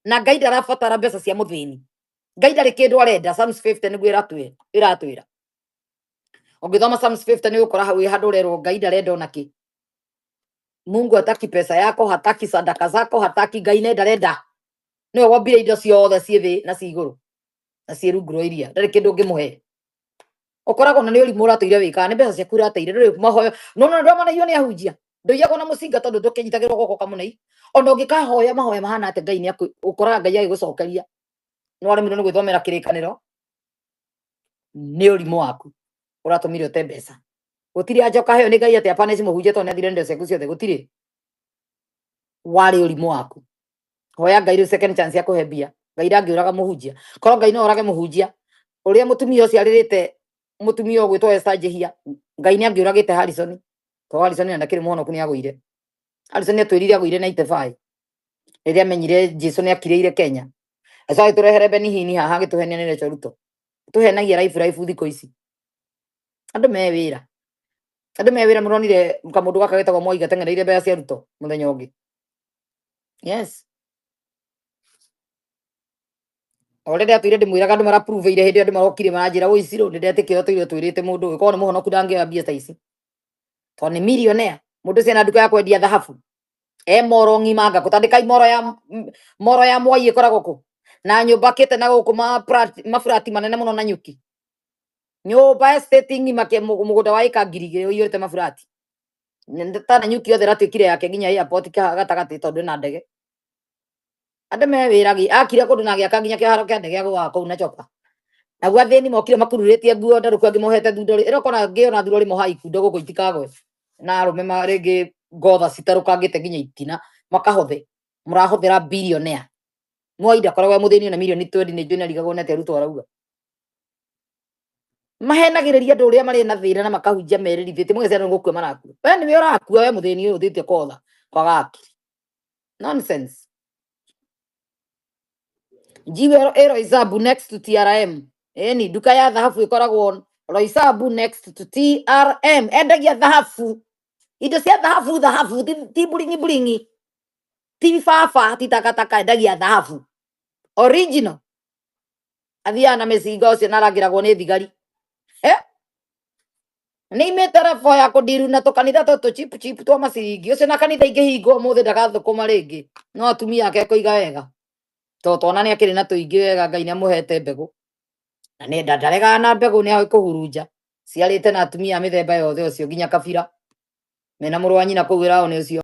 Na Ngai ndarabatara mbeca cia mũthĩni. Ngai ndarĩ kĩndũ arenda. Psalms 50 nĩguo ĩratwĩra. Ũngĩthoma Psalms 50 nĩ ũgũkora hau handũ ũrerwo Ngai ndarenda ona kĩ. Mungu hataki pesa yako, hataki sadaka zako, hataki. Ngai nĩ ndarenda. Nĩwe wombire indo ciothe ciĩ thĩ na ciĩ igũrũ na ciĩ rungu rwa iria. Ndarĩ kĩndũ ũngĩmũhe. Ũkoragwo na nĩ ũrimũ ũratũire wĩkaga, nĩ mbeca ciaku ũrateire, ndũrĩ mahoyo. No no ndwamanaiywo nĩ ahunjia. Ndũiyagwo na mũcinga tondũ ndũkĩnyitagĩrwo guoko kamũnei. Ona ũngĩkahoya mahoya mahana atĩa, Ngai nĩ ũkoraga Ngai agĩgũcokeria. Nĩ waremirwo nĩ gwĩthomera kĩrĩkanĩro, nĩ ũrimũ waku ũratũmire ũte mbeca. Gũtirĩ anja ũkaheo nĩ Ngai atĩ apanish mũhunjia tondũ nĩ athire indo ciaku ciothe. Gũtirĩ. Warĩ ũrimũ waku. Hoya Ngai rĩu second chance ya kũhe mbia. Ngai ndangĩũraga mũhunjia. Korwo Ngai no orage mũhunjia ũrĩa mũtumia ũcio arĩrĩte, mũtumia ũgwĩtwo Esther Njihia, Ngai nĩ angĩũragĩte Harrison, tondũ Harrison na ndakĩrĩ mũhonoku, nĩ agũire. Harrison atwĩrire agũire 95 rĩrĩa amenyire Jesu nĩ akirĩire Kenya. Acoka agĩtũrehere Benny Hinn haha, agĩtũhenia nĩ Rachel Ruto. Tũhenagia raibu raibu thikũ ici. Andũ me wĩra. Andũ me wĩra. Mũronire kamũndũ gaka getagwo Moi gateng'ereire mbeca cia Ruto mũthenya ũngĩ. Yes. O ũrĩa ndatũire ndĩmwĩraga, andũ maraprove-ire hĩndĩ ĩyo andũ marokire maranjĩra woi Ciro, nĩ ndetĩkĩra ũtũire ũtwĩrĩte mũndũ ũyũ korwo nĩ mũhonoku ndangĩoya mbia ta ici tondũ nĩ millionaire. Mũndũ ũcio ena nduka ya kwendia thahabu e moro ng'ima ngakũ tandĩkai moro ya moro ya Mwai ĩkoragwo kũ na nyũmba kĩte na gũkũ maburati manene mũno na nyuki, nyũmba estate ng'ima ke mũgũnda wa ĩka 2000 ũiyũrĩte maburati tana nyuki yothe ĩratuĩkire yake, nginya airport gatagatĩ tondũ ĩna ndege. Andũ me wĩra gi akire kũndũ na agĩaka nginya kĩharo kĩa ndege agũaga kũu na chopa. Naguo athĩni mokire makururĩtie nguo ndarũku, angĩ mohete thundũri ĩrokona ngĩona thurori moha ikundo gũkũ itikagwe na arũme rĩngĩ ngotha citarũkangĩte nginya itina makahothe. Mũrahũthĩra billionaire. Mwai ndakoragwo e mũthĩni ona mirioni 20 nĩ njũĩ nĩ arigagwo nĩ atĩa Ruto arauga. Mahenagĩrĩria andũ ũrĩa marĩ na thĩna na makahunjia merĩrithĩtie mũgeciria andũ nĩ gũkua marakua. We nĩwe ũrakua, we mũthĩni ũyũ ũthiĩte kotha kwaga akiri. Nonsense. Njiwe ĩ Roysambu next to TRM. Ĩni nduka ya thahabu ĩkoragwo Roysambu next to TRM. Endagia thahabu, indo cia thahabu, thahabu ti bling bling, ti baba, ti takataka. Endagia thahabu original. Athiaga na mĩcinga ũcio na arangĩragwo nĩ thigari. Eh? Nĩ imĩte rebo ya kũndiru na tũkanitha tũtũ cheap cheap twa maciringi ũcio, na kanitha ingĩhingwo ũmũthĩ ndagathũkũma rĩngĩ, no atumia ake ekũiga wega tondũ twana nĩ akĩrĩ na tũingĩ wega. Ngai nĩ amũhete mbegũ na nĩ ndaregaga na mbegũ, nĩ ahoĩ kũhurunja ciarĩte na atumia a mĩthemba yothe ũcio nginya kabira mena mũrũ wa nyina kũu wĩra nĩ ũcio.